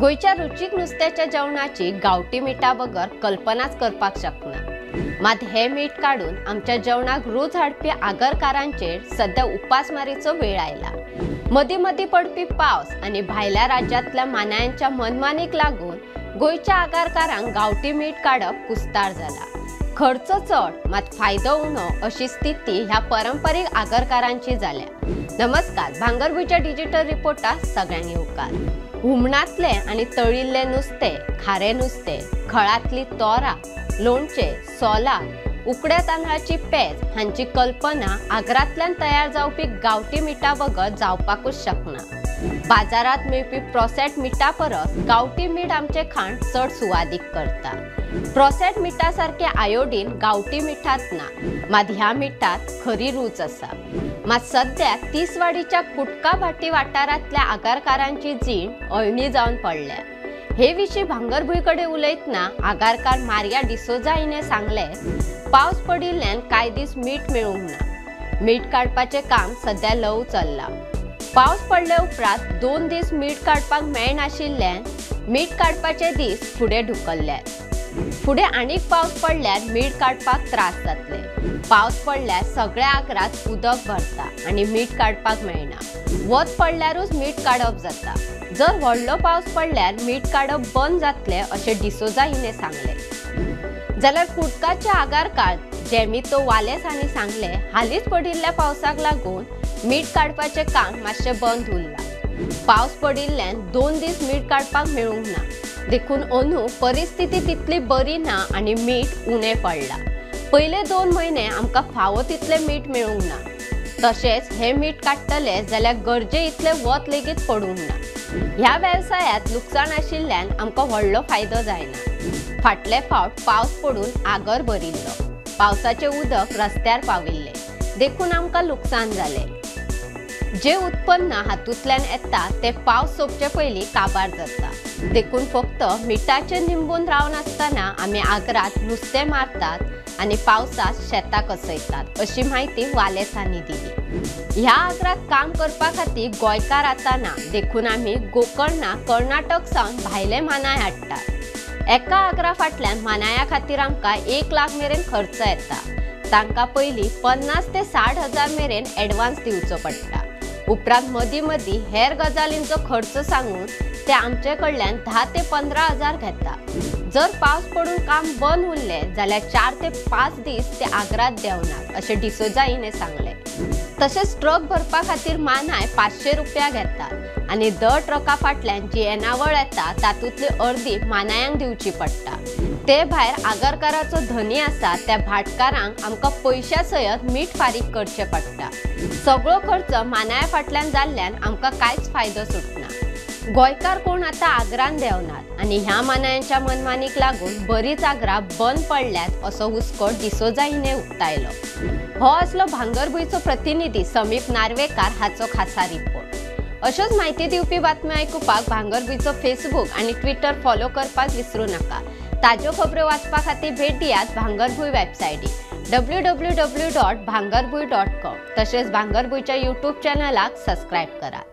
गोंयच्या रुचीक नुस्त्याच्या जेवणाची गांवठी मिठा बगर कल्पनाच करपाक शकना। मात हे मीठ काडून आमच्या जेवणाक रूच हाडपी आगरकारांचेर सद्या उपासमारीचो वेळ आयला। मदीं मदीं पडपी पावस आनी भायल्या राज्यांतल्या मानायांच्या मनमानीक लागून गोंयच्या आगरकारांक गांवठी मीठ काडप कुस्तार जाला। खर्च चड मात फायदो उणो अशी स्थिती ह्या परंपरीक आगरकारांची जाल्या। नमस्कार, भांगरभूंयच्या डिजिटल रिपोर्टात सगळ्यांक येवकार। हुमणांतले आनी तळिल्ले नुस्तें, खारें नुस्तें, खळांतली तोरां, लोणचें, सोलां, उकड्या तांदळाची पेज हांची कल्पना आगरांतल्यान तयार जावपी गांवठी मिठा बगर जावपाकूच शकना। बाजारांत मेळपी प्रोसेस्ड मिठा परस गांवठी मीठ आमचें खाण चड सुवादीक करता। प्रोसेस्ड मिठा सारकें आयोडीन गांवठी मिठांत ना, मात ह्या मिठांत खरी रूच आसा। मात सद्या तिसवाडीच्या कुटका भाटी वाठारांतल्या आगरकारांची जीण अळणी जावन पडल्या। हे विशीं भांगरभूंय कडेन उलयतना आगरकार मारिया डिसोजा हिणें सांगलें, पावस पडिल्ल्यान कांय दीस मीठ मेळूंक ना। मीठ काडपाचें काम सद्या ल्हव चल्लां। पावस पडले उपरांत 2 दीस मीठ काडपाक मेळनाशिल्ल्यान मीठ काडपाचे दीस फुडें ढुकल्ल्यात। फुडें आनीक पावस पडल्यार मीठ काडपाक त्रास जातले। पावस पडल्यार सगळ्या आगरांत उदक भरता आनी मीठ काडपाक मेळना। वत पडल्यारूच मीठ काडप जाता। जर व्हडलो पावस पडल्यार मीठ काडप बंद जातलें अशें डिसोजा हिणें सांगलें। जाल्यार कुटकाचे आगरकार जेमितो वालेस हांणी सांगलें, हालींच पडिल्ल्या पावसाक लागून मीठ काडपाचें काम मातशें बंद उरलां। पावस पडिल्ल्यान 2 दीस मीठ काडपाक मेळूंक ना, देखून अंदू परिस्थिती तितली बरी ना आनी मीठ उणें पडलां। पयले 2 म्हयने आमकां फावो तितलें मीठ मेळूंक ना। तशेंच हें मीठ काडटले जाल्यार गरजे इतलें वत लेगीत पडूंक ना। ह्या वेवसायांत लुकसाण आशिल्ल्यान आमकां व्हडलो फायदो जायना। फाटले फावट पावस पडून आगर भरिल्लो, पावसाचें उदक रस्त्यार पाविल्लें, देखून आमकां लुकसाण जालें। जे उत्पन्न हातूंतल्यान येता तें पावस सोंपचे पयलीं काबार जाता, देखून फक्त मिठाचेर निंबून रावनासतना आमी आगरांत नुस्तें मारतात आनी पावसांत शेतां कसयतात अशी म्हायती वालेस हांणी दिली। ह्या आगरांत काम करपा खातीर गोंयकार आतां ना, देखून आमी गोकर्णा कर्नाटक सावन भायले मानाय हाडटात। एका आगरा फाटल्यान मानाया खातीर आमकां 1 लाख मेरेन खर्च येता। तांकां पयलीं 50 ते 60 हजार मेरेन एडवान्स दिवचो पडटा। उपरांत मदीं मदीं हेर गजालींचो खर्च सांगून ते आमचे कडल्यान 10 ते 15 हजार घेता। जर पावस पडून काम बंद उरलें जाल्यार 4 ते 5 दीस ते आगरांत देंवनात अशें डिसोजा हिणें सांगलें। तशेंच ट्रक भरपा खातीर मानाय 500 रुपया घेतात आनी दर ट्रका फाटल्यान जी येणावळ येता तातूंतली अर्दी मानायांक दिवची पडटा। ते भायर आगरकाराचो धनी आसा त्या भाटकारांक आमकां पयशां सयत मीठ फारीक करचें पडटा। सगळो खर्च मानाया फाटल्यान जाल्ल्यान आमकां कांयच फायदो सुटना। गोंयकार कोण आतां आगरान देंवनात आनी ह्या मानायांच्या मनमानीक लागून बरीच आगरां बंद पडल्यात असो हुस्को डिसोजा हिणें उक्तायलो। हो आसलो भांगरभूंयचो प्रतिनिधी समीप नार्वेकार हाचो खासा रिपोर्ट। अश्योच म्हायती दिवपी बातम्यो आयकुपाक भांगरभूंयचो फेसबूक आनी ट्विटर फॉलो करपाक विसरूं नाका। ताज्यो खबऱ्यो वाचपा खातीर भेट दियात भांगरभूंय वेबसायटीर www.bhangarbhuy.com। तशेंच भांगरभूंयच्या यूट्यूब चॅनलाक सबस्क्रायब करात।